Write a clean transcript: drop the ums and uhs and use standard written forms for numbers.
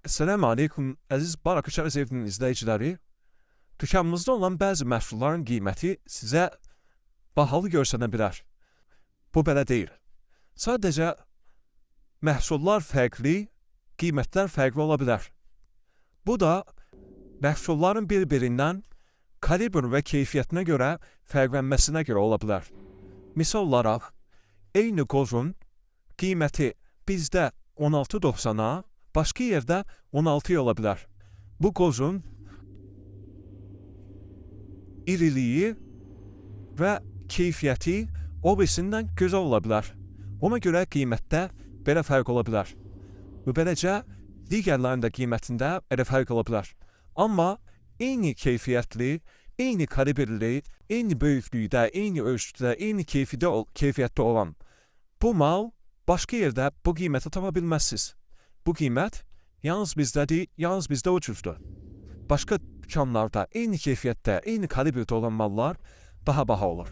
Esselamu Aleyküm əziz Barakı Şərəz evinin izləyiciləri. Dükanımızda olan bəzi məhsulların qiyməti sizə bahalı görsənə bilər. Bu belə deyil. Sadəcə məhsullar fərqli, qiymətlər fərqli ola bilər. Bu da məhsulların bir-birindən kalibr və keyfiyyətinə görə fərqlənməsinə görə ola bilər. Misal olaraq, eyni qozun qiyməti bizdə 16.90-a, başqa yerdə 16-ya ola bilər. Bu qozun iriliyi və keyfiyyəti o birisindən gözəl ola bilər. Ona görə qiymətdə belə fərq ola bilər. Və beləcə digərlərinin də qiymətində belə fərq ola bilər. Amma eyni keyfiyyətli, eyni kalibrli, eyni böyüklükdə, eyni ölçüdə, eyni keyfiyyətdə olan bu mal başqa yerdə bu qiymətə tapa bilməzsiniz. Bu qiymət yalnız bizdədir, yalnız bizdə ucuzdur. Başqa dükanlarda eyni keyfiyyətdə, eyni kalibrdə olan mallar daha baha olur.